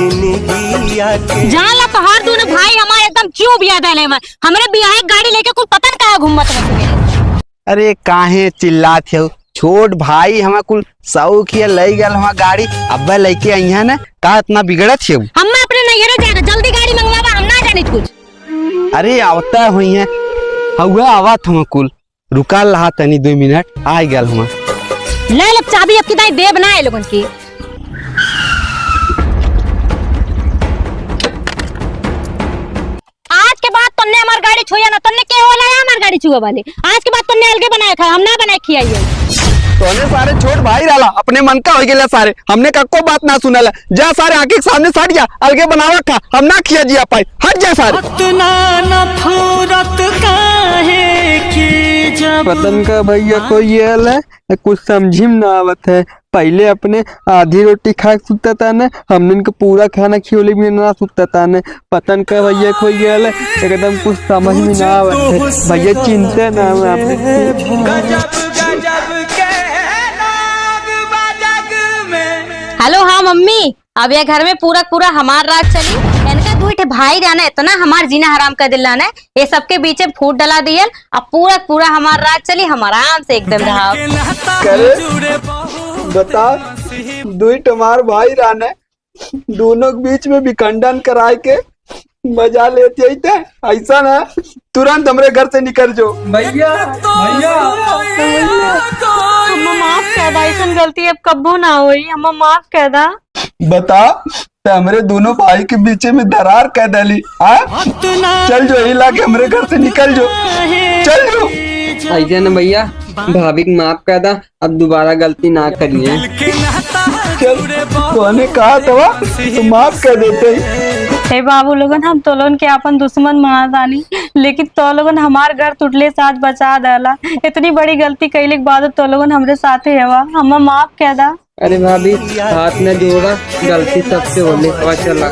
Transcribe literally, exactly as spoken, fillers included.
जान ला, तोहार दुनो भाई हमार एकदम चूबिया देले में। हमरे बियाहे गाड़ी लेके कुल पता न कहाँ घूमत रहे। अरे काहे चिल्लात हो? छोट भाई हमार कुल शौक है, लई गल हमार गाड़ी, अब्बे लेके आई है ना, का इतना बिगड़त हो? हम्मा अपने नैहरे जाएगा, जल्दी गाड़ी मंगवावा, हम ना जानी कुछ। अरे आवता हुई है, हउआ आवत हम कुल। रुका लहा तनी दुइ मिनट, आइ गल हुआ। ले ले चाबी, अब की दाई देब ना ए लोगन की। आज के बाद तन्ने हमार गाड़ी छुइया ना, तन्ने के होला है हमार गाड़ी छुआ वाले। आज के बाद तन्ने अलगे बनाए खा, हम ना बनाए खियाइए। तोने सारे छोट भाई रहला, अपने मन का हो गेला सारे, हमने कक्को बात ना सुनला। जा सारे आँखी के सामने से हट जा, अलगे बनावा खा, हम ना खिया जिया पाई, हट जा सारे। इतना नफरत काहे की जब पतन का भैया कोई ये हाल है, कुछ समझी में ना आवत है। पहले अपने आधी रोटी खा के सुतता ताने, हमने इनके पूरा खाना खियोले भी ना सुतता ताने। पतन का भैया कोई ये हाल है, एकदम कुछ समझ में ना आवत है। भैया चिंता ना हो आप। गजब गजब के लोग बा जग में। हेलो, हाँ मम्मी, अब ये घर में पूरा पूरा हमार राज चली। इनका दुई ठे भाई रहना इतना हमार जीना हराम कर दिल रहना। ये सबके बीच में फूट डला दियल, अब पूरा पूरा हमार राज चली, हम आराम से एकदम रहा। करे, बता, दुई ठे हमार भाई रहना, दोनों के बीच में विखंडन कराए के मजा लेत जाइत है। ऐसा ना, तुरंत हमरे घर से निकल जो। भैया, भैया। हमें माफ कर दा, ऐसन गलती अब कब्बो ना होई, हमें माफ कर दा। बता, ते हमरे दोनों भाई के बीचे में दरार कर डाली, हाँ? चल जो, हिला के हमरे घर से निकल जो, चल जो। ऐसे ना भैया, भाभी के माफ कर दा, अब दोबारा गलती ना करिए। चल, तोहने कहा तवा, तो माफ कर देते। हे बाबू लोगन, हम तो लोगन के आपन दुश्मन मानत आनी, लेकिन तो लोगन हमार घर टूटले साथ बचा देला। इतनी बड़ी गलती कइले के बाद तो लोगन हमरे साथे हवा, हमें माफ कर दा। अरे भाभी, हाथ न जोड़ा, गलती सबसे होले। और चला।